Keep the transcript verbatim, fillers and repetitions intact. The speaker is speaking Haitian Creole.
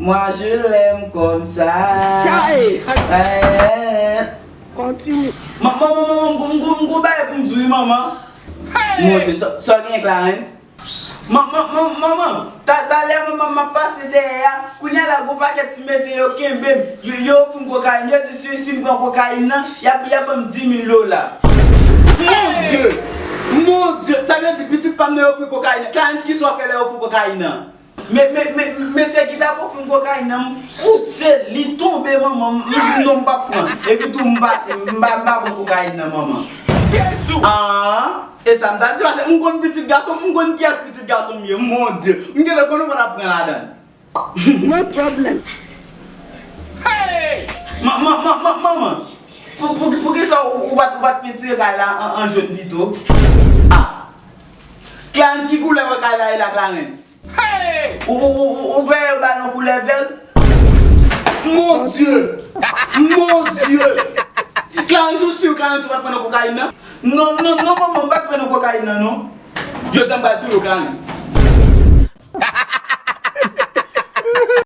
Moi je l'aime comme ça. Chay! Eh. Kontinye. Manman, manman, manman, m gon bagay pou m di w wi, manman. Mon Dieu, sa sa w genyen, Clarence? Manman, manman, manman, ta- talè manman m ap pase dèyè a, kounye a la gon pakèt ti mesye yo kenbe m, yo yo ofri m kokayin, yo di si si m pran kokayin nan, y ap y ap ban m di mil dola. Mon Dieu! Mon Dieu! Sa vle di pitit pa m nan yo ofri kokayin nan. Clarence, kisa w fè lè yo ofri kokayin nan? Men men men mesye ki t ap ofri m kokayin nan, m pouse l, li tonbe, manman, m di non, m p ap pran. Epi tou m pase, m pa m pa pran kokayin nan, manman. Ah, e sa m ta di, paske m konn pitit gason, m konn kiyès pitit gason m ye, mon Dieu. M genlè konn ou pa t ap pran ladan l. No problem. Manman, manman, manman, pou pou pou kisa ou ou pa t ou pa t pentire kay la an an jòn pito? Ah. Clarence, ki koulè wè kay la ye la, Clarence? Ou ou ou ou ou peye yo ba nou koulè vè? Mon Dieu! Mon Dieu! Clarence, ou si Clarence ou pa t pran nan kokayin nan? Non, non, non, manman, m pa t pran nan kokayin nan, non. Jodi a m pral touye w, Clarence.